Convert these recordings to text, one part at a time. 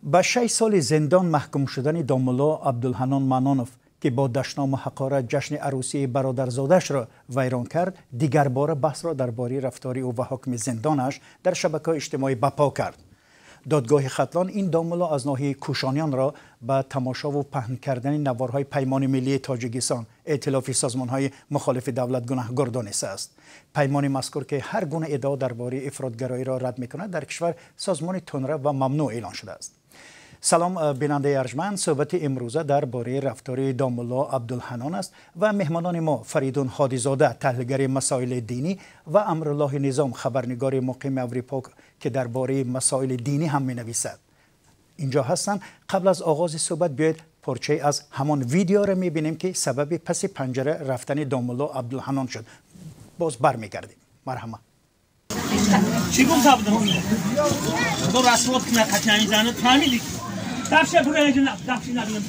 Ба 6 соли зиндон маҳкум шудани домулло Абдулҳаннон Маннонов, ки бо дашному ҳақорат ҷашни арӯсии бародарзодаашро вайрон кард, дигарбора баҳсро дар бораи рафтори ӯ ва ҳукми зиндонаш дар шабакаҳои иҷтимоӣ ба по кард. Додгоҳи Хатлон ин домулло аз ноҳияи Кӯшониёнро ба тамошову паҳн кардани наворҳои Паймони миллии Тоҷикистон, эътилофи созмонҳои мухолифи давлат, гунаҳгор донистааст. Паймони мазкур, ки ҳар гуна иддао дар бораи ифротгароиро рад мекунад, дар кишвар созмони тундрав ва мамнӯъ эълон шудааст. Салом, бинандаи арҷманд. Суҳбати имрӯза дар бораи рафтори домулло Абдулҳаннон аст ва меҳмонони мо Фаридун Ҳодизода, таҳлилгари масоили динӣ, ва Амруллоҳи Низом, хабарнигори муқими Аврупо, ки дар бораи масоили динӣ ҳам менависад, инҷо ҳастанд. Қабл аз оғози суҳбат биёед порчае аз ҳамон видеоро мебинем, ки сабаби паси панҷара рафтани домулло Абдулҳаннон шуд. Боз бармегардем. Марҳамат. Чӣ гуфта будам? Худо расвот кунад қачани занат, фаҳмидӣ? Дафша бура, дафши набинам.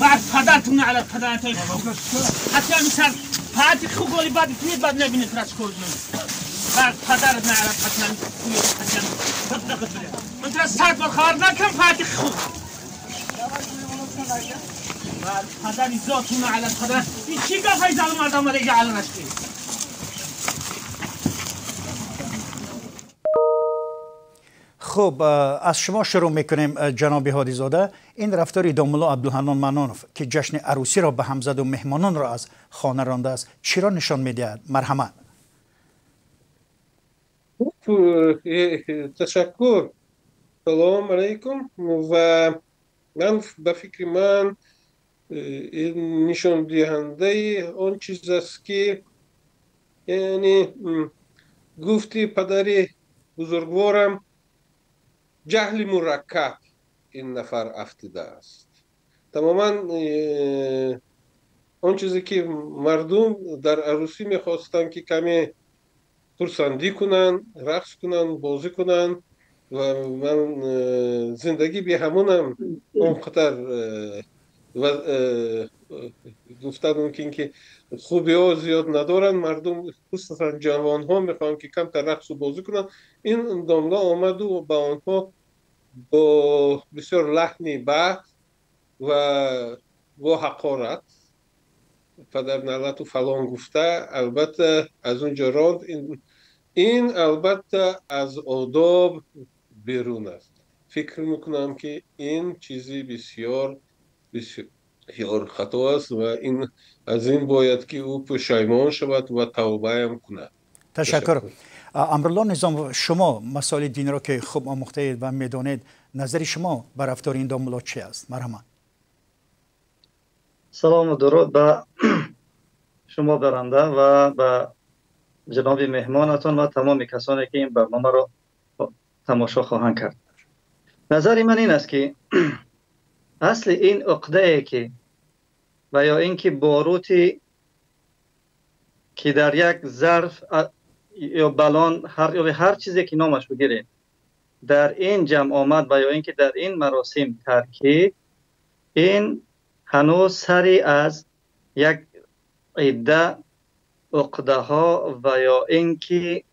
Бар падартун наълат, падартай. Ҳатто сар пати хуголи бад кунед, бад набинед, ра чикор кунам. Бар падарат наълат, қачани қачани. Ман тра 100 бор хабар накам, пати хуг. Бар падари зотун наълат, падар. Ин чӣ гафай залм мардам дига аланаш ки. Хуб, аз шумо шурӯъ мекунем, ҷаноби Ҳодизода. Ин рафтори домулло Абдулҳаннон Маннонов, ки ҷашни арӯсиро ба ҳам заду меҳмононро аз хона рондааст, чиро нишон медиҳад? Марҳамат. Ташаккур. Салом алайкум. Ва ман ба фикри ман, ин нишондиҳандаи он чиз аст, ки яъне гуфти падари бузургворам, ҷаҳли мураккаб ин нафар афтидааст. Тамоман он чизе, ки мардум дар арӯсӣ мехостанд, ки каме хурсандӣ кунанд, рақс кунанд, бозӣ кунанд, ва ман зиндагӣ беҳамонам он қадар гуфта мумкин, ки хубиҳо зиёд надоранд. Мардум, хусусан ҷавонҳо, мехоҳанд, ки камтар рақсу бозӣ кунанд. Ин домла омаду ба онҳо бо бисёр лаҳни бад ва бо ҳақорат, падар налату фалон гуфта, албатта, аз он ҷо ронд. Ин албатта аз одоб берун аст. Фикр мекунам, ки ин чизи бисёр бисёр хато аст ва ин аз ин бояд, ки ӯ пушаймон шавад ва тавбаам кунад. Ташаккур. Амрулло Низом, шумо масоили динро ки хуб омӯхтаед ва медонед, назари шумо ба рафтори ин домулло чи аст? Марҳамат. Салому дуруд ба шумо баранда ва ба ҷаноби меҳмонатон ва тамоми касоне, ки ин барномаро тамошо хоҳанд кард. Назари ман ин аст, ки асли ин уқдае, ки ва ё ин ки борути, ки дар як зарф ё балон ё ҳар чизе, ки номаш бигирем, дар ин ҷамъ омад ва ё ин ки дар ин маросим таркиб, ин ҳанӯз сари аз як идда уқдаҳо ва ё ин ки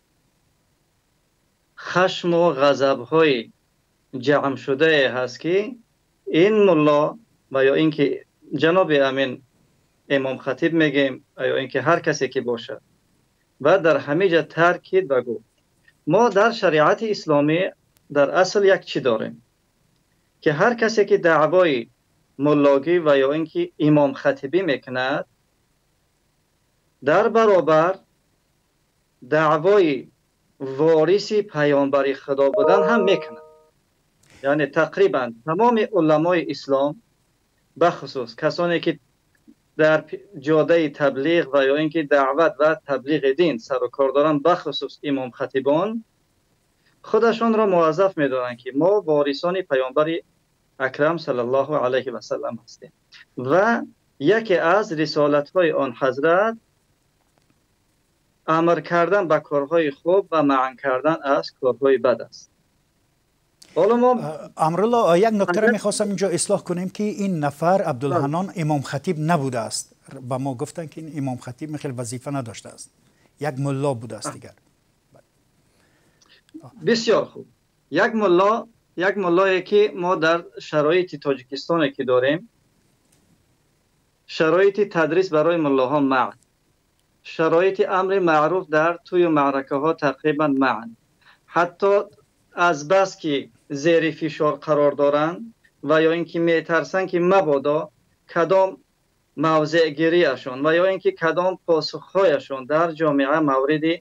хашму ғазабҳои ҷамъшудае ҳаст, ки ин мулло ва ё ин ки ҷаноби амин имомхатиб мегем ё ин ки ҳар касе ки бошад ва дар ҳамиҷа таркид ва гуфт. Мо дар шариати исломӣ дар асл як чӣ дорем, ки ҳар касе ки даъвои муллогӣ ва ё ин ки имомхатибӣ мекунад, дар баробар даъвои вориси паёнбари худо будан ҳам мекунад. Яъне тақрибан тамоми уламои ислом, бахусус касоне, ки дар ҷодаи таблиғ ва ё ин ки даъват ва таблиғи дин сару кор доранд, бахусус имомхатибон, худашонро муваззаф медонанд, ки мо ворисони паёнбари акрам саллаллоҳу алайҳи васаллам ҳастем ва яке аз рисолатҳои он ҳазрат амр кардан ба корҳои хуб ва манъ кардан аз корҳои бад аст. Ҳоло мо Амрулло, як нуктаро мехостам инҷо ислоҳ кунем, ки ин нафар Абдулҳаннон имомхатиб набудааст. Ба мо гуфтанд, ки ин имомхатиб хеле вазифа надоштааст, як мулло будааст дигар. Бисёр хуб, як мулло. Як муллое ки мо дар шароити Тоҷикистоне ки дорем, шароити тадрис барои муллоҳо манъ, шароити амри маъруф дар тӯю маъракаҳо тақрибан манъ, ҳатто аз бас ки зери фишор қарор доранд ва ё ин ки метарсанд ки мабодо кадом мавзеъгириашон ва ё ин ки кадом посухҳояшон дар ҷомеа мавриди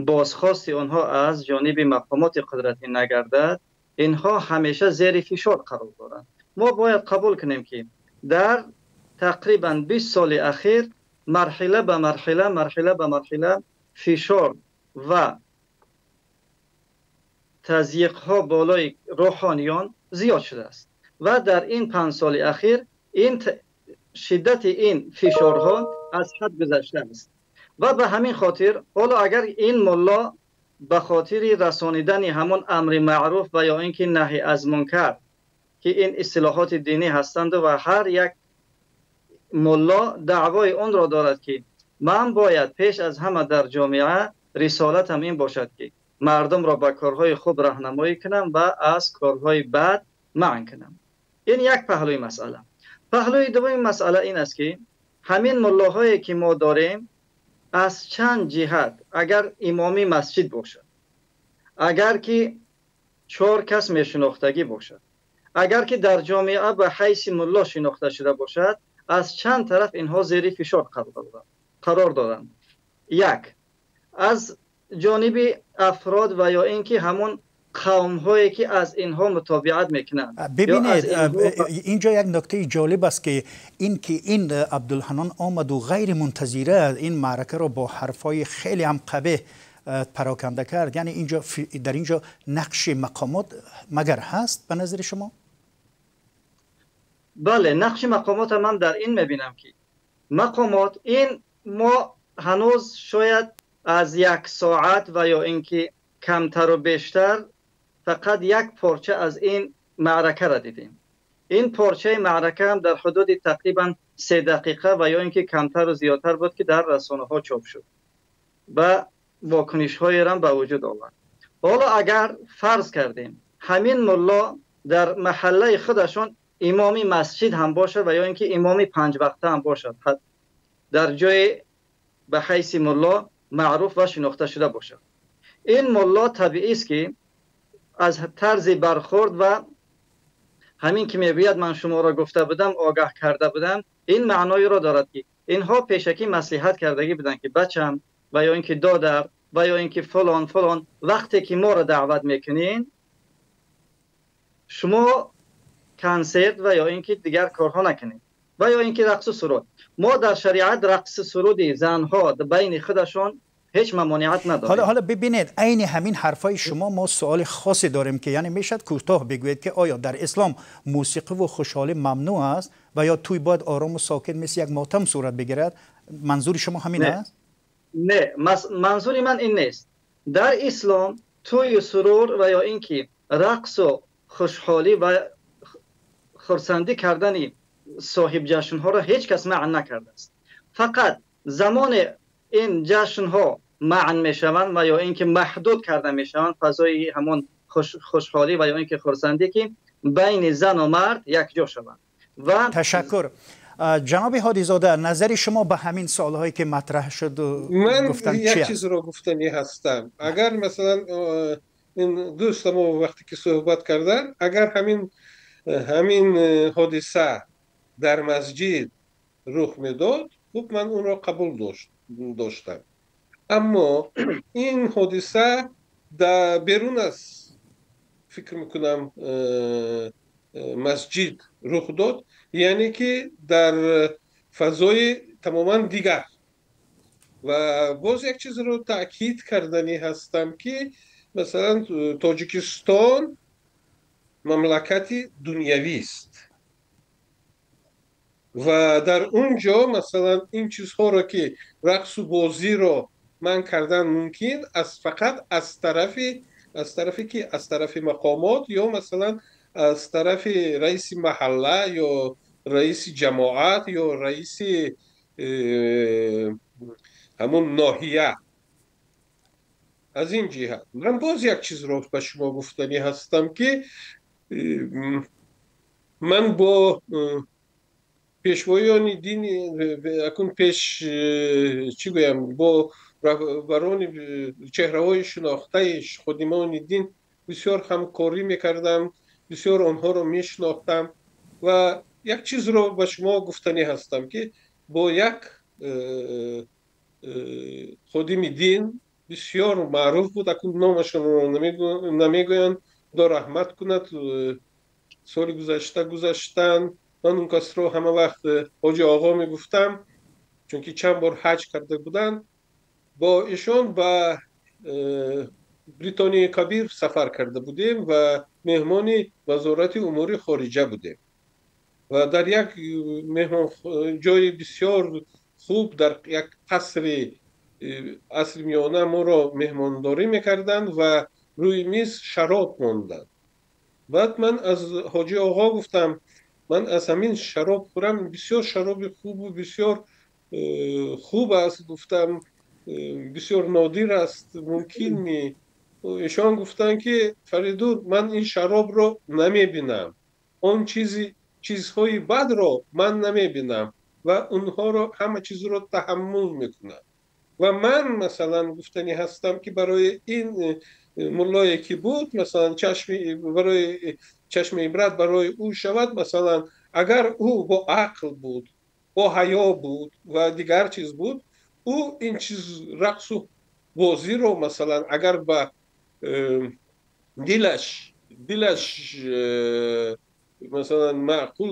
бозхости онҳо аз ҷониби мақомоти қудратӣ нагардад, инҳо ҳамеша зери фишор қарор доранд. Мо бояд қабул кунем ки дар тақрибан 20 соли ахир марҳила ба марҳила, марҳила ба марҳила фишор ва тазйиқҳо болои рӯҳониён зиёд шудааст ва дар ин 5 соли ахир ин шиддати ин фишорҳо аз ҳад гузаштааст ва ба ҳамин хотир ҳоло агар ин мулло ба хотири расонидани ҳамон амри маъруф ва ё ин ки наҳи аз мункар, ки ин истилоҳоти динӣ ҳастанд ва ҳар як мулло даъвои онро дорад ки ман бояд пеш аз ҳама дар ҷомеа рисолатам ин бошад ки мардумро ба корҳои хуб раҳнамоӣ кунам ва аз корҳои бад манъ кунам. Ин як паҳлӯи масъала. Паҳлӯи дуввуми масъала ин аст ки ҳамин муллоҳое ки мо дорем аз чанд ҷиҳат, агар имоми масҷид бошад, агар ки 4 кас мешинохтагӣ бошад, агар ки дар ҷомеа ба ҳайси мулло шинохта шуда бошад, аз чанд тараф инҳо зери фишор қарор доранд. Як, аз ҷониби афрод ва ё ин ки ҳамон қавмҳое ки аз инҳо мутобиат мекунанд. Бибинед, инҷо як нуктаи ҷолиб аст ки ин Абдулҳанон омаду ғайримунтазира ин маъракаро бо ҳарфҳои хеле ҳам қабеҳ пароканда кард. Яъне инҷо дар инҷо нақши мақомот магар ҳаст ба назари шумо? Бале, нақши мақомотро ман дар ин мебинам ки мақомот ин мо ҳанӯз шояд аз 1 соат ва ё ин ки камтару бештар фақат як порча аз ин маъракаро дидем. Ин порчаи маърака ҳам дар ҳудуди тақрибан 3 дақиқа ва ё ин ки камтару зиёдтар буд ки дар расонаҳо чоп шуд ва вокунишҳоеро ба вуҷуд овард. Ҳоло агар фарз кардем ҳамин мулло дар маҳаллаи худашон имоми масҷид ҳам бошад ва ё ин ки имоми 5 вақта ҳам бошад, дар ҷои ба ҳайси мулло маъруф ва шинохта шуда бошад, ин мулло табиист ки аз тарзи бархӯрд ва ҳамин ки мегӯяд ман шуморо гуфта будам, огаҳ карда будам, ин маъноеро дорад ки инҳо пешакӣ маслиҳат кардагӣ буданд ки бачам ва ё ин ки додар ва ё ин ки фалон фалон, вақте ки моро даъват мекунин шумо консерт ва ё ин ки дигар корҳо накунед ва ё ин ки рақсу суруд. Мо дар шариат рақсу суруди занҳо байни худашон ҳеҷ мамониат надорем. Ҳоло бибинед, айни ҳамин ҳарфҳои шумо мо суоли хосе дорем ки яъне мешавад кӯтоҳ бигӯед ки оё дар ислом мусиқӣ ва хушҳолӣ мамнӯъ аст ва ё тӯй бояд орому сокит мисли як мотам сурат бигирад? Манзури шумо ҳамин аст? Не, манзури ман ин нест. Дар ислом тӯю сурур ва ё ин ки рақсу хушҳолӣ ва хурсандӣ кардани соҳиб ҷашнҳоро ҳеҷ кас манъ накардааст. Фақат замоне ин ҷашнҳо манъ мешаванд ва ё ин ки маҳдуд карда мешаванд фазои ҳамон хушҳолӣ ва ё ин ки хурсандӣ ки байни зану мард якҷо шаванд. Ва ташаккур. Ҷаноби Ҳодизода, назари шумо ба ҳамин суолҳое ки матраҳ шуд? Ман як чизро гуфтанӣ ҳастам. Агар масалан ин дӯстамо вақте ки суҳбат кардан, агар ҳамин ҳодиса дар масҷид рух медод, хуб, ман онро қабул доштам. Аммо ин ҳодиса берун аз, фикр мекунам, масҷид рух дод, яъне ки дар фазои тамоман дигар. Ва боз як чизро таъкид карданӣ ҳастам ки масалан Тоҷикистон мамлакати дунявист ва дар он ҷо масалан ин чизҳоро ки рақсу бозиро манъ кардан мумкин аз фақат аз тарафи ки аз тарафи мақомот ё масалан аз тарафи раиси маҳалла ё раиси ҷамоат ё раиси ҳамун ноҳия. Аз ин ҷиҳат ман боз як чизро ба шумо гуфтанӣ ҳастам ки Ман бо пешвоёни дин акун пеш чӣ гӯям, бо раҳбарони чеҳраҳои шинохтаи ходимони дин бисёр ҳамкорӣ мекардам, бисёр онҳоро мешинохтам ва як чизро ба шумо гуфтанӣ ҳастам, ки бо як ходими дин бисёр маъруф буд, акун номашонро намегӯянд, Худо раҳмат кунад, соли гузашта гузаштанд. Ман он касро ҳама вақт ҳоҷи оғо мегуфтам, чунки чанд бор ҳаҷ карда буданд. Бо ишон ба Бритонияи Кабир сафар карда будем ва меҳмони Вазорати умури хориҷа будем ва дар як меҳмон ҷои бисёр хуб дар як қасри асри миёна моро меҳмондорӣ мекарданд ва рӯи миз шароб монданд. Баъд ман аз ҳоҷи оғо гуфтам, ман аз ҳамин шароб хӯрам, бисёр шароби хубу бисёр хуб аст, гуфтам, бисёр нодир аст, мумкин ми? Ишон гуфтанд, ки Фаридун, ман ин шаробро намебинам, он чизҳои бадро ман намебинам ва онҳоро ҳама чизро таҳаммул мекунам. Ва ман масалан гуфтанӣ ҳастам, ки барои ин муллое ки буд, масалан чашми барои чашми ибрат барои ӯ шавад, масалан агар ӯ бо ақл буд, бо ҳаё буд ва дигар чиз буд, ӯ ин чиз рақсу бозиро масалан агар ба дилаш масалан маъқул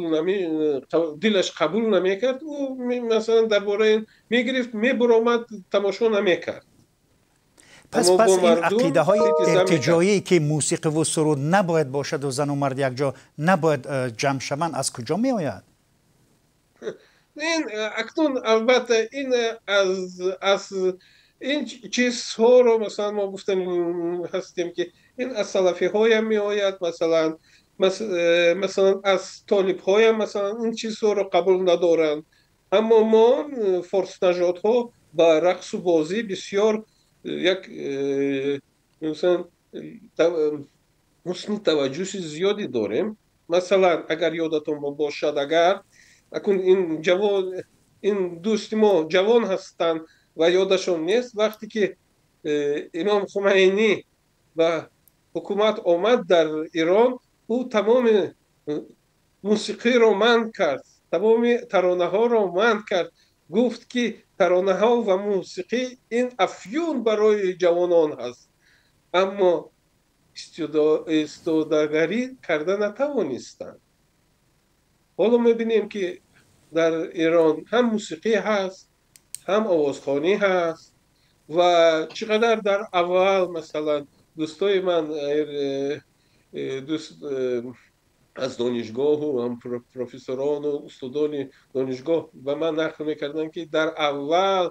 дилаш қабул намекард, ӯ масалан дар бораи ин мегирифт, мебуромад, тамошо намекард. Пас ин ақидаҳои иртиҷоӣ, ки мусиқиву суруд набояд бошад ва зану мард якҷо набояд ҷамъ шаванд, аз куҷо меояд? Ин акнун албатта ин аз ин чизҳоро масалан мо гуфтем ҳастем, ки ин аз салафиҳоям меояд, масалан аз толибҳоям масалан ин чизҳоро қабул надоранд. Аммо мо форснажодҳо ба рақсу бозӣ бисёр як масалан ҳусни таваҷҷӯҳи зиёде дорем. Масалан агар ёдатон бошад, агар акун ин ҷавон, ин дӯсти мо ҷавон ҳастанд ва ёдашон нест, вақте ки имом Хумайнӣ ба ҳукумат омад дар Ирон, ӯ тамоми мусиқиро манъ кард, тамоми таронаҳоро манъ кард, гуфт ки таронаҳо ва мусиқӣ ин афюн барои ҷавонон ҳаст. Аммо истодагарӣ карда натавонистанд. Ҳоло мебинем, ки дар Ирон ҳам мусиқӣ ҳаст, ҳам овозхонӣ ҳаст ва чӣ қадар дар аввал масалан дӯстои ман дӯст аз донишгоҳу ҳам профессорону устодони донишгоҳ ба ман нақл мекарданд, ки дар аввал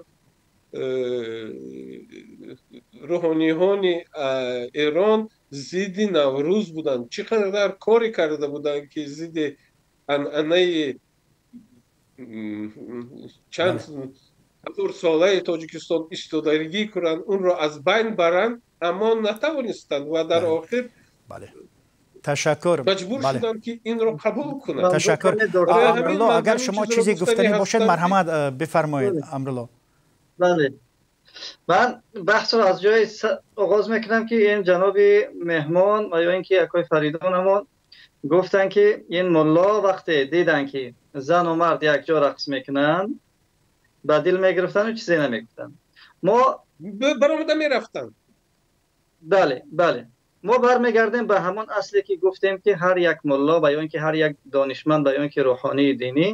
рӯҳониҳони Эрон зидди Наврӯз буданд, чӣ қадар коре карда буданд, ки зидди анъанаи чанд ҳазор солаи Тоҷикистон истодагӣ кунанд, онро аз байн баранд, аммо натавонистанд ва дар охир ташаккур, маҷбур шуданд, ки инро қабул кунанд. Ташаккур. Амрулло, агар шумо чизе гуфтанӣ бошед, марҳамат бифармоед, Амрулло. Бале, ман баҳсро аз ҷое оғоз мекунам, ки ин ҷаноби меҳмон ва ё ин ки акои Фаридунамон гуфтанд, ки ин мулло вақте диданд, ки зану мард якҷо рақс мекунанд, ба дил мегирифтанд ва чизе намегуфтанд. Мо баромада мерафтанд. Бале, бале, мо бармегардем ба ҳамон асле, ки гуфтем, ки ҳар як мулло ва ё ин ки ҳар як донишманд ва ё ин ки рӯҳонии динӣ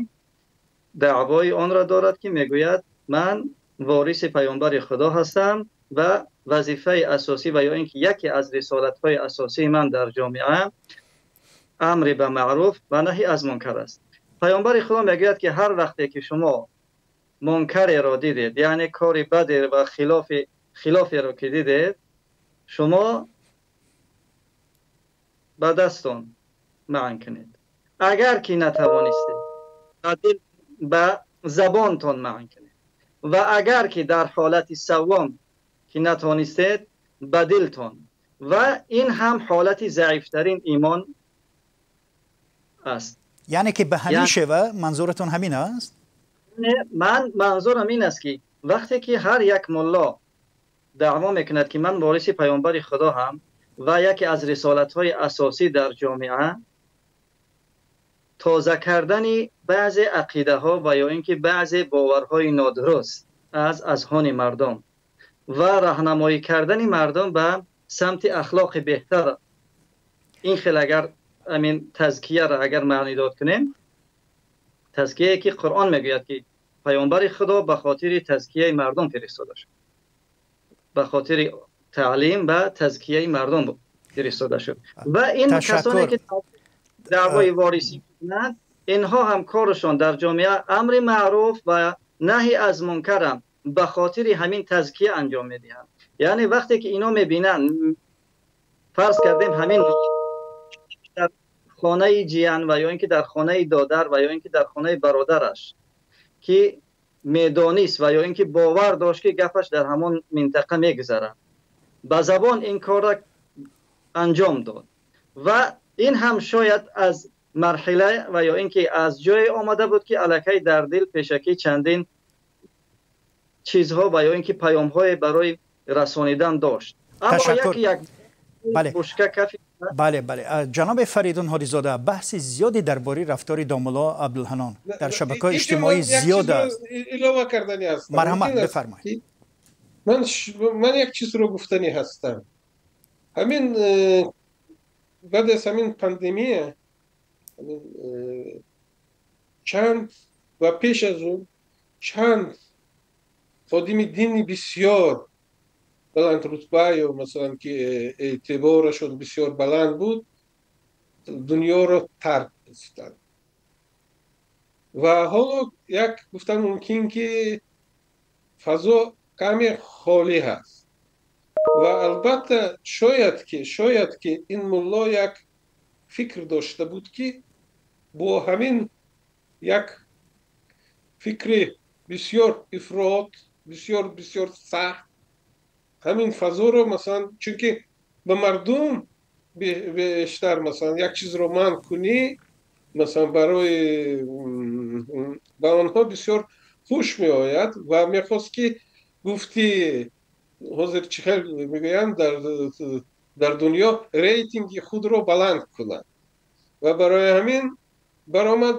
даъвои онро дорад, ки мегӯяд ман вориси паёмбари Худо ҳастам ва вазифаи асосӣ ва ё ин ки яке аз рисолатҳои асосии ман дар ҷомеа амри ба маъруф ва наҳи аз мункар аст. Паёмбари Худо мегӯяд, ки ҳар вақте ки шумо мункареро дидед, яъне кори баде ва хилоферо ки дидед, шумо ба дастон манъ кунед. Агар ки натавонистед, ба забонтон манъ кунед ва агар ки дар ҳолати севум ки натавонистед, ба дилтон. Ва ин ҳам ҳолати заифтарин имон аст. Яъне ки ба ҳамин шева манзуратон ҳамин аст? Ман манзурам ин аст, ки вақте ки ҳар як мулло даъво мекунад, ки ман вориси паёмбари Худо ҳам ва яке аз рисолатҳои асосӣ дар ҷомеа тоза кардани баъзе ақидаҳо ва ё ин ки баъзе боварҳои нодуруст аз азҳони мардум ва роҳнамоӣ кардани мардум ба самти ахлоқи беҳтар, ин хел агар амин тазкияро агар маънидод кунем, тазкияе ки Қуръон мегӯяд, ки паёмбари Худо ба хотири тазкияи мардум фиристода шуд, ба хотири таълим ва тазкияи мардум фиристода шуд ва ин касоне ки даъвои ворисӣ мекунанд, инҳо ҳам корашон дар ҷомеа амри маъруф ва наҳи аз мункарам ба хотири ҳамин тазкия анҷом медиҳанд. Яъне вақте ки ино мебинанд, фарз кардем, ҳамин дар хонаи ҷиян ва ё ин ки дар хонаи додар ва ё ин ки дар хонаи бародараш, ки медонист ва ё ин ки бовар дошт, ки гапаш дар ҳамон минтақа мегузарад, ба забон ин корро анҷом дод ва ин ҳам шояд аз марҳила ва ё ин ки аз ҷое омада буд, ки аллакай дар дил пешакӣ чандин чизҳо ва ё ин ки паёмҳое барои расонидан дошт. Аммо яке як бушка кафи. Бале, ҷаноби Фаридун Ҳодизода, баҳси зиёде дар бораи рафтори домулло Абдулҳанон дар шабакаҳои иҷтимоӣ зиёд аст. Илова кардани ҳастам. Марҳамат, бифармоед. Ман як чизро гуфтанӣ ҳастам. Ҳамин баъд аз ҳамин пандемия чанд ва пеш аз он чанд ходими дини бисёр баландрутба ё масалан ки эътиборашон бисёр баланд буд, дунёро тарк карданд ва ҳоло як гуфтан мумкин, ки фазо каме холӣ ҳаст ва албатта шояд ки ин мулло як фикр дошта буд, ки бо ҳамин як фикри бисёр ифрот, бисёр бисёр сахт ҳамин фазоро, масалан, чунки ба мардум бештар, масалан, як чизро манъ кунӣ, масалан, барои ба онҳо бисёр хуш меояд ва мехост, ки гуфти ҳозир чӣ хел мегӯянд, дар дунё рейтинги худро баланд кунад ва барои ҳамин баромад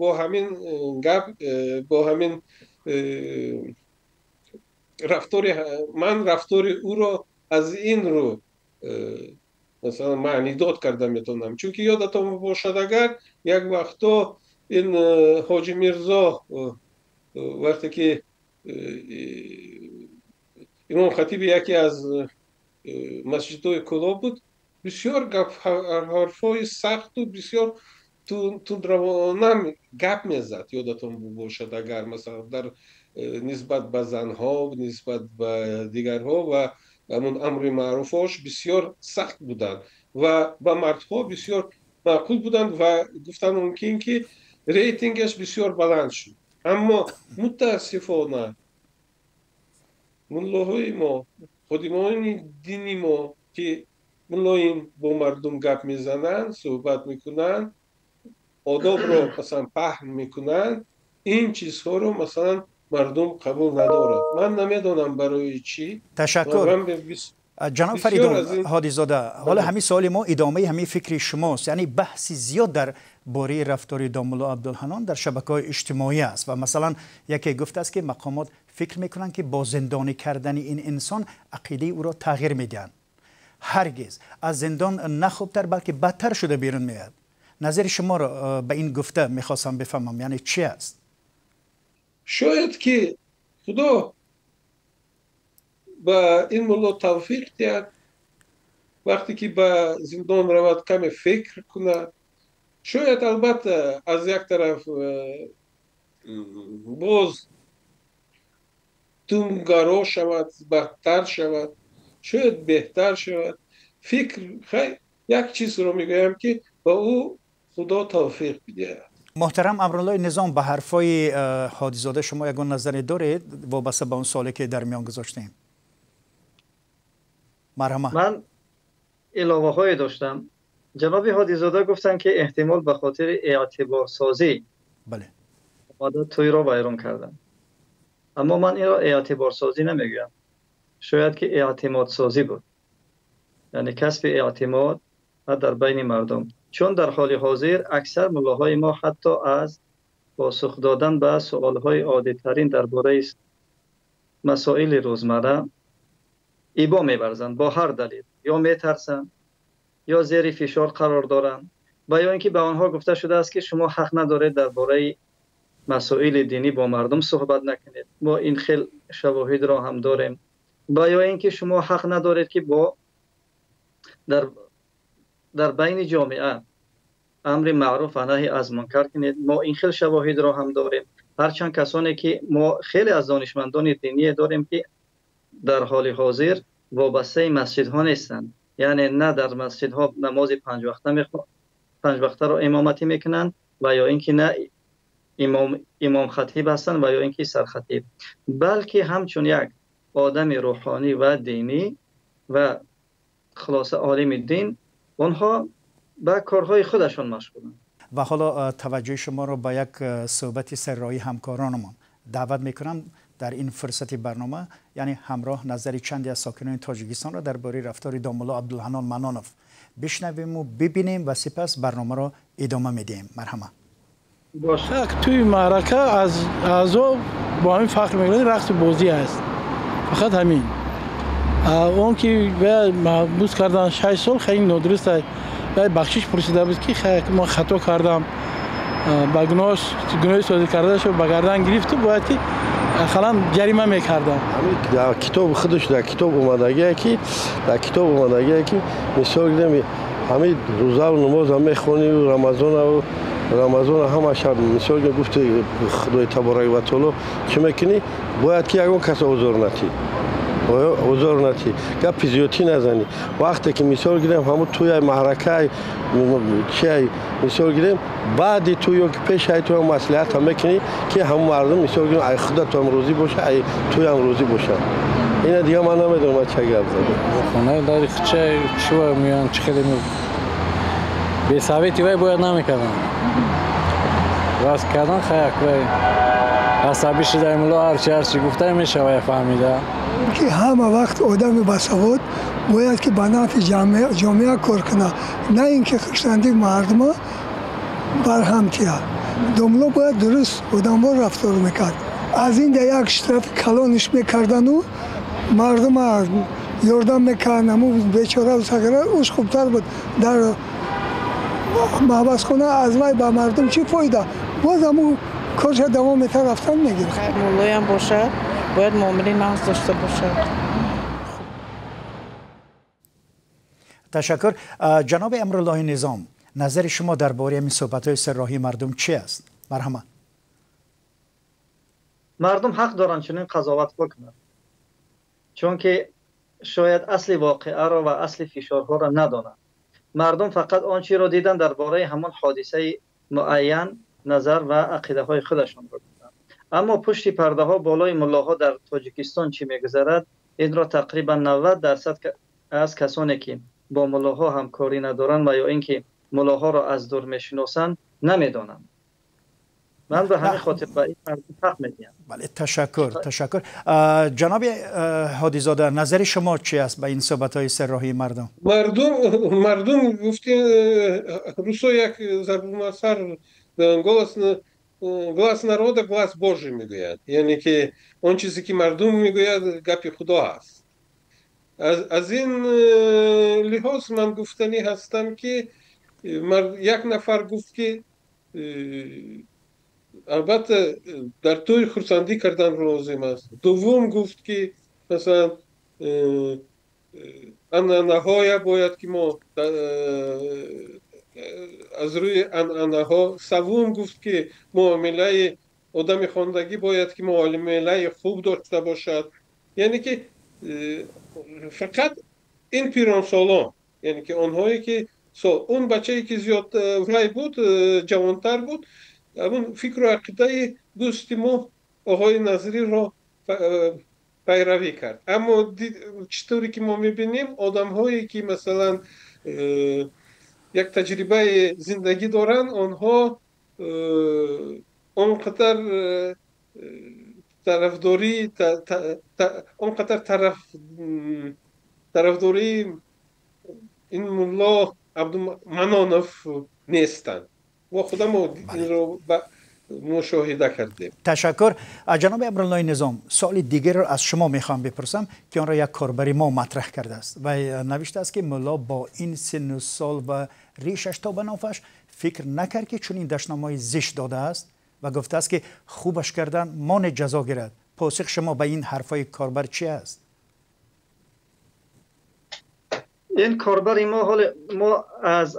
бо ҳамин гап, бо ҳамин рафтори. Ман рафтори ӯро аз ин рӯ, масалан, маънидод карда метавонам, чунки ёдатон бошад, агар як вақто ин Ҳоҷи Мирзо вақте ки имом хатиби яке аз масҷидҳои Кӯлоб буд, бисёр ҳарфҳои сахту бисёр тундравона гап мезад, ёдатон бошад агар, масалан, дар нисбат ба занҳо, нисбат ба дигарҳо ва ҳамун амри маъруфош бисёр сахт буданд ва ба мардҳо бисёр маъқул буданд ва гуфтан мумкин, ки рейтингаш бисёр баланд шуд. Аммо мутаассифона муллоҳои мо, ходимони дини мо, ки мулоим бо мардум гап мезананд, суҳбат мекунанд, одобро, масалан, паҳн мекунанд, ин чизҳоро, масалан, мардум қабул надорад. Ман намедонам барои чӣ. Ташаккур, ҷаноб Фаридун Ҳодизода. Ҳоло ҳамин суоли мо идомаи ҳамин фикри шумост. Яъне баҳси зиёд дар бораи рафтори домулло Абдулҳанон дар шабакаҳои иҷтимоӣ аст ва масалан яке гуфтааст, ки мақомот фикр мекунанд, ки бо зиндонӣ кардани ин инсон ақидаи ӯро тағйир медиҳанд. Ҳаргиз аз зиндон на хубтар, балки бадтар шуда берун меояд. Назари шуморо ба ин гуфта мехостам бифаҳмам, яъне чӣ аст? Шояд ки Худо ба ин мулло тавфиқ диҳад, вақте ки ба зиндон равад, каме фикр кунад. Шояд, албатта, аз як тараф боз тунгаро шавад, бадтар шавад, шояд беҳтар шавад. Фикр хай, як чизро мегӯям, ки ба ӯ Худо тавфиқ бидиҳад. Муҳтарам Амруллои Низом, ба ҳарфҳои Ҳодизода шумо ягон назаре доред, вобаста ба он суоле ки дар миён гузоштем? Марҳамат. Ман иловаҳое доштам. Ҷаноби Ҳодизода гуфтанд, ки эҳтимол ба хотири эътиборсозӣ бале омада тӯйро вайрон карданд. Аммо ман инро эътиборсозӣ намегӯям. Шояд ки эътимодсозӣ буд. Яъне касби эътимод дар байни мардум. Чун дар ҳоли ҳозир аксар муллоҳои мо ҳатто аз посух додан ба суолҳои оддитарин дар бораи масоили рӯзмарра ибо меварзанд бо ҳар далел. Ё метарсанд, ё зери фишор қарор доранд, ва ё ин ки ба онҳо гуфта шудааст, ки шумо ҳақ надоред дар бораи масоили динӣ бо мардум суҳбат накунед. Мо ин хел шавоҳидро ҳам дорем. Ва ё ин ки шумо ҳақ надоред, ки бо дар байни ҷомеа амри маъруф ва наҳи аз мункар кунед. Мо ин хел шавоҳидро ҳам дорем. Ҳарчанд касоне ки мо хеле аз донишмандони диние дорем, ки дар ҳоли ҳозир вобастаи масҷидҳо нестанд. Яъне на дар масҷидҳо намози панҷ вақтаро имоматӣ мекунанд, ва ё ин ки на имом хатиб ҳастанд, ва ё ин ки сархатиб, балки ҳамчун як одами рӯҳонӣ ва динӣ ва хулоса олими дин онҳо ба корҳои худашон машғуланд. Ва ҳоло таваҷҷӯҳи шуморо ба як суҳбати сарроҳии ҳамкоронамон даъват мекунам дар ин фурсати барнома, яъне ҳамроҳ назари чанде аз сокинони Тоҷикистонро дар бораи рафтори домулло Абдулҳаннон Манонов бишнавем ва бибинем ва сипас барномаро идома медиҳем. Марҳама. Туи маърака аз аъзо бо ҳамин фахр мекунад, рақси бозӣ аст. Фақат ҳамин. Он ки маҳбус кардан 6 сол хеле нодуруст аст. Бахшиш пурсида буд, ки ман хато кардам, ба гуноҳи содир кардаашро ба гардан гирифту бояд ки ақаллан ҷарима мекардам. Дар китоб худаш дар китоб омадагие ки дар китоб омадагие ки мисол гирем, ҳамин рӯзаву намоза мехонӣ, рамазонаву рамазона ҳама шаб мисол гуфти Худои таборак ва таоло чӣ мекунӣ, бояд ки ягон кас озор натӣ, озор натӣ, гапи зиёдтӣ назанӣ. Вақте ки мисол гирем ҳамун тӯяй маҳракай чиай мисол гирем, баъди ту ё ки пешай туям маслиҳата мекунӣ, ки ҳамун мардум мисол гирем ай худатам розӣ боша, ай туям розӣ боша. Ина дига ман намедонам ман ча гап задам. Хонаи дари ча чӣ меоянд, чӣ хеле бесавети вай бояд намекарданд. Раст кардан хаяк вай асабӣ шуда мулло ҳарчи гуфта мешавад фаҳмида. Ки ҳама вақт одами басавод бояд ки ба нафъи ҷомеа кор кунад, на ин ки хурсандии мардума барҳам тиҳад. Домло бояд дуруст одамвор рафтор мекард. Аз ин да як штрафи калониш мекардану мардума ёрдам мекард, ҳамун бечораву сағира уш хубтар буд. Дар маҳбасхона аз вай ба мардум чӣ фоида? Боз ҳамун корша давом мета рафтан мегирад. Муллоям бошад, бояд муомилаи нағз дошта бошад. Ташаккур. Ҷаноби Амруллоҳи Низом, назари шумо дар бораи ҳамин суҳбатҳои сарроҳии мардум чи аст? Марҳама. Мардум ҳақ доранд чунин қазоватҳо кунанд, чунки шояд асли воқеаро ва асли фишорҳоро надонанд. Мардум фақат он чиро дидан дар бораи ҳамон ҳодисаи муайян назар ва ақидаҳои худашонро гуфтанд. Аммо пушти пардаҳо болои муллоҳо дар Тоҷикистон чӣ мегузарад, инро тақрибан 90% аз касоне ки бо муллоҳо ҳамкорӣ надоранд ва ё ин ки муллоҳоро аз дур мешиносанд намедонанд. Ман ба ҳамин хотир ба ин мардум ҳақ медиҳам. Бале, ташаккур, ташаккур. Ҷаноби Ҳодизода, назари шумо чи аст ба ин суҳбатҳои сарроҳии мардум? Мардум гуфти русо як зарбулмасал глас народа глас Божий мегӯяд. Яъне ки он чизе ки мардум мегӯяд гапи Худо аст. Аз ин лиҳоз ман гуфтанӣ ҳастам, ки як нафар гуфт, ки албатта дар тӯй хурсандӣ кардан лозим аст. Дуввум гуфт, ки масалан анъанаҳоя бояд ки мо аз рӯи анъанаҳо. Севум гуфт, ки муомилаи одами хондагӣ бояд ки муомилаи хуб дошта бошад. Яъне ки фақат ин пиронсолон, яъне ки онҳое ки он бачае ки зиёд вай буд, ҷавонтар буд, ҳамун фикру ақидаи дӯсти мо оғои Назриро пайравӣ кард. Аммо чӣ тавре ки мо мебинем, одамҳое ки масалан як таҷрибаи зиндагӣ доранд, онҳо он қадар тарафдорӣ, он қадар тарафдории ин мулло Абдуманонов нестанд. Мо худамон инро мушоҳида кардем. Ташаккур. Ҷаноби Амруллои Низом, суоли дигарро аз шумо мехоҳам бипурсам, ки онро як корбари мо матраҳ кардааст ва навиштааст, ки мулло бо ин синну сол ва ришаш то ба нофаш фикр накард, ки чунин дашномҳои зишт додааст ва гуфтааст, ки хубаш кардан моне ҷазо гирад. Посух шумо ба ин ҳарфҳои корбар чи аст? Ин корбари мо, ҳоле мо аз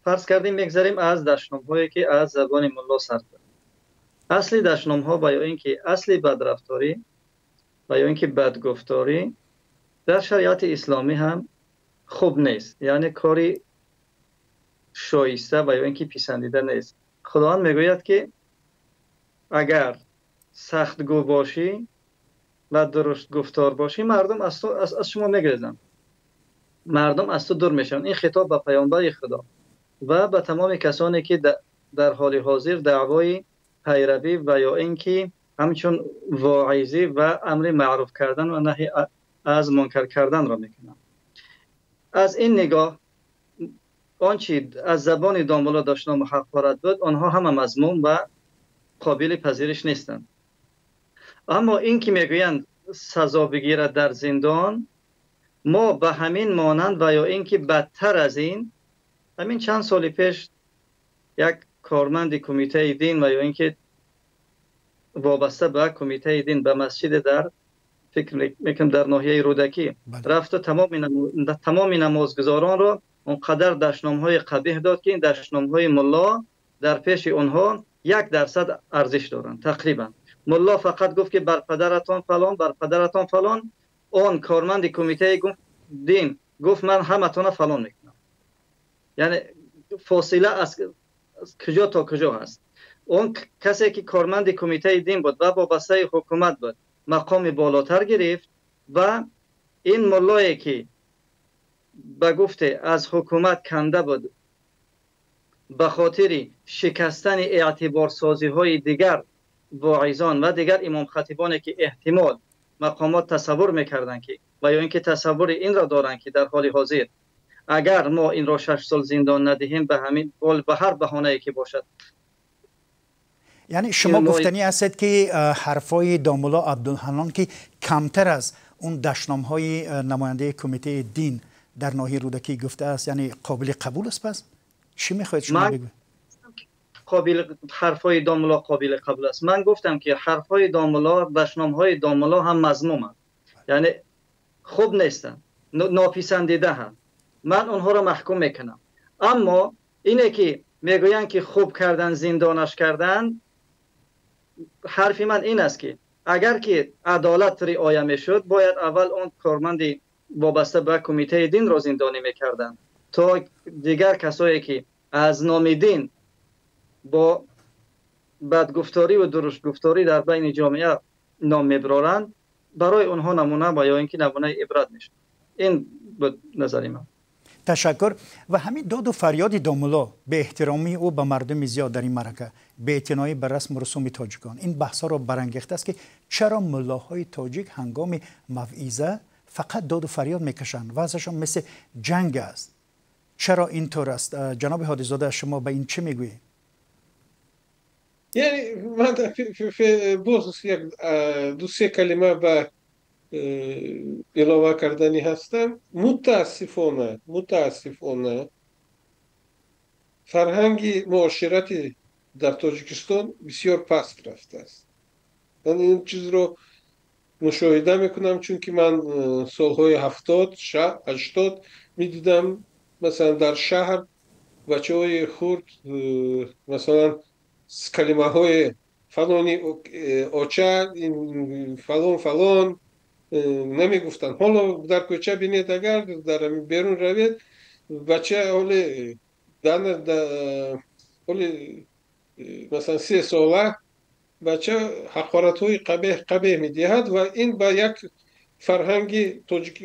фарз кардем мегзарем аз дашномҳое, ки аз забони мулло сар зад. Асли дашномҳо ва ё ин ки асли бадрафторӣ ва ё ин ки бадгуфторӣ дар шариати исломӣ ҳам хуб нест, яъне кори шоиста ва ё ин ки писандида нест. Худованд мегӯяд, ки агар сахтгӯ бошӣ ва дуруштгуфтор бошӣ, мардум аз шумо мегрезанд, мардум аз ту дур мешаванд. Ин хитоб ба паёмбари Худо ва ба тамоми касоне, ки дар ҳоли ҳозир даъвои пайравӣ ва ё ин ки ҳамчун воизӣ ва амри маъруф кардан ва наҳи аз мункар карданро мекунанд. Аз ин нигоҳ он чи аз забони домулло дашному ҳақорат буд, онҳо ҳама мазмум ва қобили пазириш нестанд. Аммо ин ки мегӯянд сазо бигирад дар зиндон, мо ба ҳамин монанд ва ё ин ки бадтар аз ин, ҳамин чанд соли пеш як корманди кумитаи дин ва ё ин ки вобаста ба кумитаи дин ба масҷиде дар фикр мекунам дар ноҳияи Рӯдакӣ рафта, тамоми намозгузоронро он қадар дашномҳои қабиҳ дод, ки ин дашномҳои мулло дар пеши онҳо 1% арзиш доранд тақрибан. Мулло фақат гуфт, ки бар падаратон фалон, бар падаратон фалон. Он корманди кумитаи дин гуфт, ман ҳаматона фалон мекунам. Яъне фосила аз куҷо то куҷо ҳаст. Он касе ки корманди кумитаи дин буд ва вобастаи ҳукумат буд, мақоми болотар гирифт ва ин муллое ки ба гуфте аз ҳукумат канда буд, ба хотири шикастани эътиборсозиҳои дигар воизон ва дигар имомхатибоне, ки эҳтимол мақомот тасаввур мекарданд, ки ва ё ин ки тасаввури инро доранд, ки дар ҳоли ҳозир агар мо инро 6 сол зиндон надиҳем, ба ҳамин ба ҳар баҳонае ки бошад. Яъне шумо гуфтанӣ ҳастед, ки ҳарфҳои домулло Абдулҳанон, ки камтар аз он дашномҳои намояндаи кумитаи дин дар ноҳияи Рӯдакӣ гуфтааст, яъне қобили қабул аст? Пас чӣ мехоҳед шумо бигӯед? Қобил ҳарфҳои домулло қобили қабул аст. Ман гуфтам, ки ҳарфҳои домулло, дашномҳои домулло ҳам мазмуманд, яъне хуб нестанд, нописандидаанд. Ман онҳоро маҳкум мекунам. Аммо ине ки мегӯянд, ки хуб кардан, зиндонаш кардан, ҳарфи ман ин аст, ки агар ки адолат риоя мешуд, бояд аввал он корманди вобаста ба кумитаи динро зиндонӣ мекарданд, то дигар касое ки аз номи дин бо бадгуфторӣ ва дуруштгуфторӣ дар байни ҷомеа ном мебароранд, барои онҳо намуна ва ё ин ки намунаи ибрат мешуд. Ин буд назари ман. Ташаккур. Ва ҳамин доду фарёди домулло, беэҳтиромии ӯ ба мардуми зиёд дар ин маърака, беэътиноӣ ба расму русуми тоҷикон, ин баҳсҳоро барангехтааст, ки чаро муллоҳои тоҷик ҳангоми мавъиза фақат доду фарёд мекашанд, вазъашон мисли ҷанг аст. Чаро ин тур аст? Ҷаноби Ҳодизода, шумо ба ин чӣ мегӯед? Яъне ман боз як ду се калима ба илова кардани ҳастам. Мутаассифона фарҳанги муоширати дар Тоҷикистон бисёр паст рафтааст. Ман ин чизро мушоҳида мекунам, чунки ман солҳои 70, 80 медидам, масалан дар шаҳр бачаҳои хурд масалан калимаҳои фалони оча, фалон фалон намегуфтанд. Ҳоло дар кӯча бинед, агар дар берун равед, бача ҳоле ҳоле масалан 3 сола бача ҳақоратҳои қабеҳ қабеҳ медиҳад ва ин ба як фарҳанги тоҷик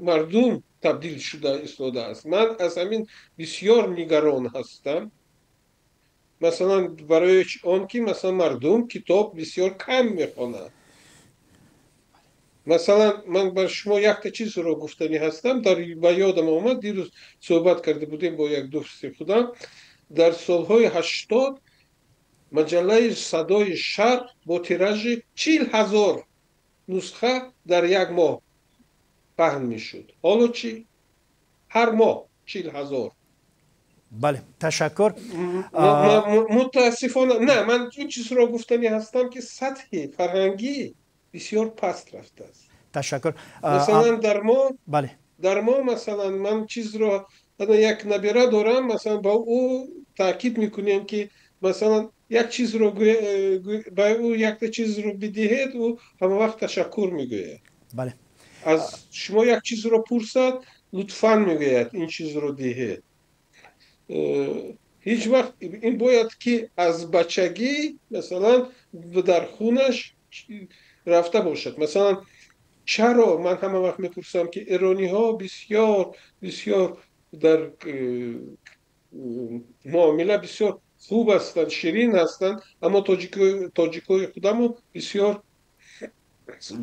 мардум табдил шуда истодааст. Ман аз ҳамин бисёр нигарон ҳастам. Масалан, барои он ки масалан мардум китоб бисёр кам мехонанд. Масалан, ман бар шумо якта чизро гуфтанӣ ҳастам, дар ба ёдам омад, дирӯз суҳбат карда будем бо як дӯсти худам. Дар солҳои 80 маҷаллаи «Садои Шарқ» бо тиражи 40 000 нусха дар як моҳ паҳн мешуд. Ҳоло чӣ? Ҳар моҳ 40 000. Бале, ташаккур. Мутаассифона, на, ман ин чизро гуфтанӣ ҳастам, ки сатҳи фарҳангӣ бисёр паст рафтааст. Ташаккур. Масалан, дар мо, масалан, ман чизро, як набира дорам, масалан, ба ӯ таъкид мекунем, ки масалан як чизро ба ӯ, якта чизро бидиҳед, ӯ ҳамавақт ташаккур мегӯяд. Аз шумо як чизро пурсад, лутфан, мегӯяд, ин чизро диҳед. Ҳеҷ вақт ин бояд ки аз бачагӣ, масалан, дар хунаш рафта бошад. Масалан, чаро ман ҳама вақт мепурсам, ки эрониҳо бисёр бисёр дар муомила бисёр хуб ҳастанд, ширин ҳастанд, аммо тоҷикои худамо бисёр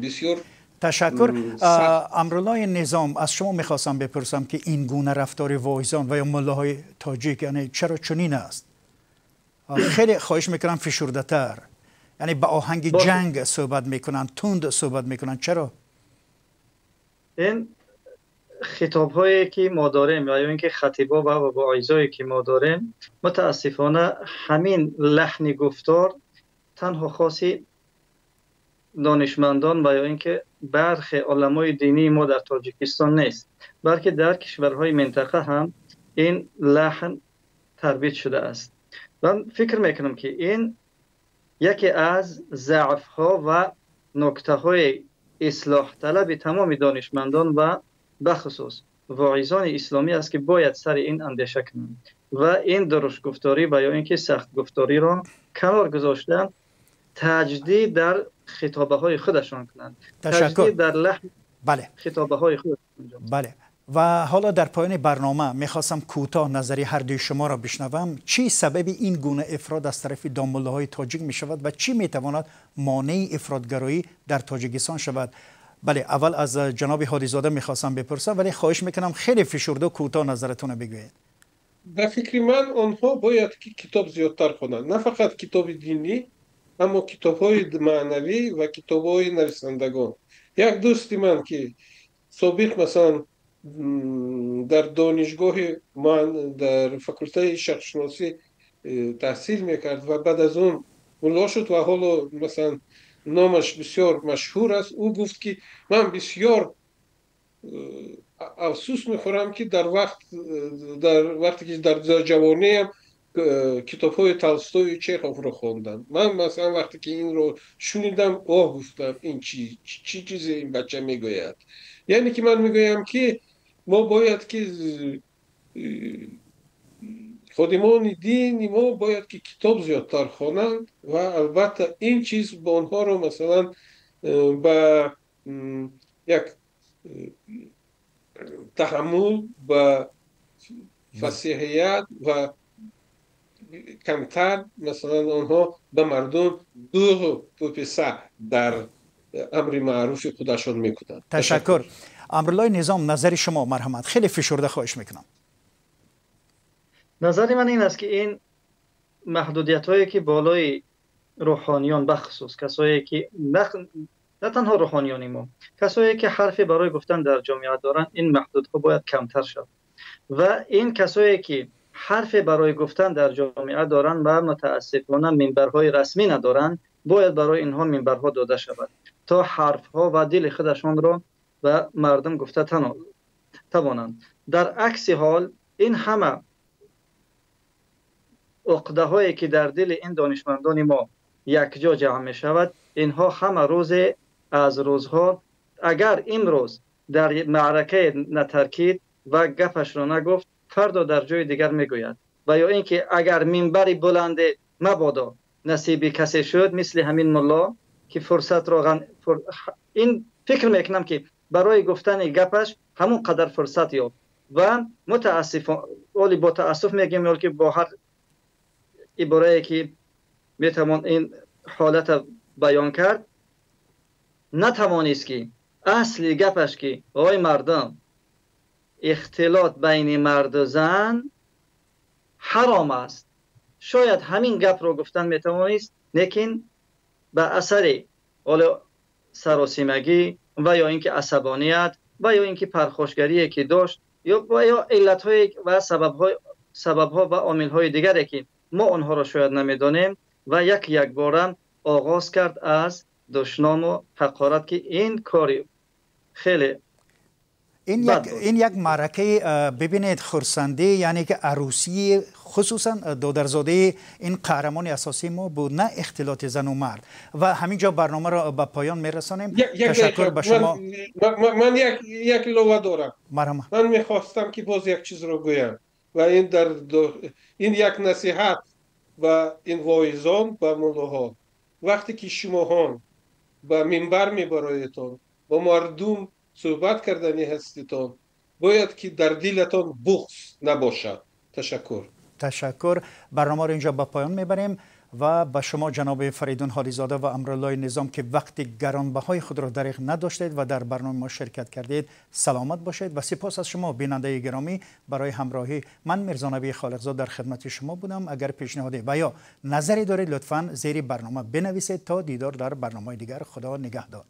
бисёр Ташаккур. Амруллои Низом, аз шумо мехостам бипурсам, ки ин гуна рафтори воизон ва ё муллаҳои тоҷик, яъне чаро чунин аст? Хеле хоҳиш мекунам, фишурдатар, яъне ба оҳанги ҷанг суҳбат мекунанд, тунд суҳбат мекунанд. Чаро? Ин хитобҳое ки мо дорем ё ин ки хатибо ва воизое ки мо дорем, мутаассифона, ҳамин лаҳни гуфтор танҳо хоси донишмандон ва ё ин ки бархе уламои динии мо дар Тоҷикистон нест, балки дар кишварҳои минтақа ҳам ин лаҳн тарбият шудааст. Ман фикр мекунам, ки ин яке аз заъфҳо ва нуктаҳои ислоҳталаби тамоми донишмандон ва бахусус воизони исломӣ аст, ки бояд сари ин андеша кунанд ва ин дурушгуфторӣ ва ё ин ки сахтгуфториро канор гузошта, таҷдид дар хитобаҳои худашон кунанд. Ташаккур. Дар лаҳн хитобаҳои худ. Бале, ва ҳоло дар поёни барнома мехостам кӯтоҳ назари ҳардуи шуморо бишнавам. Чӣ сабаби ин гуна ифрот аз тарафи домуллаҳои тоҷик мешавад ва чӣ метавонад монеи ифротгароӣ дар Тоҷикистон шавад? Бале, аввал аз ҷаноби Ҳодизода мехостам бипурсам, вале хоҳиш мекунам, хеле фишурду кӯтоҳ назаратонро бигӯед. Ба фикри ман, онҳо бояд ки китоб зиёдтар хонанд, на фақат китоби динӣ, аммо китобҳои маънавӣ ва китобҳои нависандагон. Як дӯсти ман, ки собиқ, масалан, дар донишгоҳи ман, дар факултаи шарқшиносӣ таҳсил мекард ва баъд аз он мулло шуд ва ҳоло, масалан, номаш бисёр машҳур аст, ӯ гуфт, ки ман бисёр афсӯс мехӯрам, ки дар вақте ки дар ҷавониам китобҳои Толстою, Чеховро хондам. Ман, масалан, вақте ки инро шунидам, оҳ, гуфтам, ин чӣ чизе ин бача мегӯяд? Яъне ки ман мегӯям, ки мо бояд ки ходимони дини мо бояд ки китоб зиёдтар хонанд ва албатта ин чиз ба онҳоро, масалан, ба як таҳаммул, ба фасиҳият ва камтар, масалан, онҳо ба мардум дуғу пӯписа дар амри маъруфи худашон мекунанд. Ташаккур. Амруллои Низом, назари шумо, марҳамат, хеле фишурда, хоҳиш мекунам. Назари ман ин аст, ки ин маҳдудиятҳое ки болои рӯҳониён, бахусус касое ки, на танҳо рӯҳониёни мо, касое ки ҳарфе барои гуфтан дар ҷомеа доранд, ин маҳдудҳо бояд камтар шавад ва ин касое ки ҳарфе барои гуфтан дар ҷомеа доранд ва мутаассифона минбарҳои расмӣ надоранд, бояд барои инҳо минбарҳо дода шавад, то ҳарфҳо ва дили худашонро ба мардум гуфта тавонанд. Дар акси ҳол, ин ҳама уқдаҳое ки дар дили ин донишмандони мо якҷо ҷамъ мешавад, инҳо ҳама рӯзе аз рӯзҳо, агар имрӯз дар маъракае натаркид ва гапашро нагуфт, фардо дар ҷои дигар мегӯяд ва ё ин ки агар минбари буланде мабодо насиби касе шуд, мисли ҳамин мулло, ки фурсатро, ин фикр мекунам, ки барои гуфтани гапаш ҳамон қадар фурсат ёфт ва мутаассифона бо таассуф мегӯем ки бо ҳар иборае ки метавон ин ҳолата баён кард, натавонист ки асли гапаш ки ой мардум, ихтилот байни марду зан ҳаром аст. Шояд ҳамин гапро гуфтан метавонист, лекин ба асари ҳоло саросимагӣ ва ё инки асабоният ва ё инки пархошгарие ки дошт ё иллатҳое ва сабабҳо ва омилҳои дигаре ки мо онҳоро шояд намедонем, ва як якбора оғоз кард аз душному ҳақорат, ки ин кори хеле ин як маъракаи, бибинед, хурсандӣ, яъне ки арӯсии хусусан додарзодаи ин қаҳрамони асосии мо буд, на ихтилоти зану мард. Ва ҳамин ҷо барномаро ба поён мерасонем. Ташаккур ба шумо. Ман як илова дорам. Марҳамат. Ман мехостам ки боз як чизро гӯям ва ин дар ин як насиҳат ба ин воизон, ба муллоҳо. Вақте ки шумоҳон ба минбар мебароедтон, бо мардум суҳбат кардани ҳаститон, бояд ки дар дилатон буғз набошад. Ташаккур. Ташаккур. Барномаро инҷо ба поён мебарем ва ба шумо ҷаноби Фаридун Ҳолизода ва Амруллои Низом, ки вақти гаронбаҳои худро дариғ надоштед ва дар барномаи мо ширкат кардед, саломат бошед ва сипос аз шумо бинандаи гиромӣ барои ҳамроҳӣ. Ман Мирзонаби Холиқзод дар хидмати шумо будам. Агар пешниҳоде ва ё назаре доред, лутфан зери барнома бинависед. То дидор дар барномаи дигар, Худо нигаҳдор.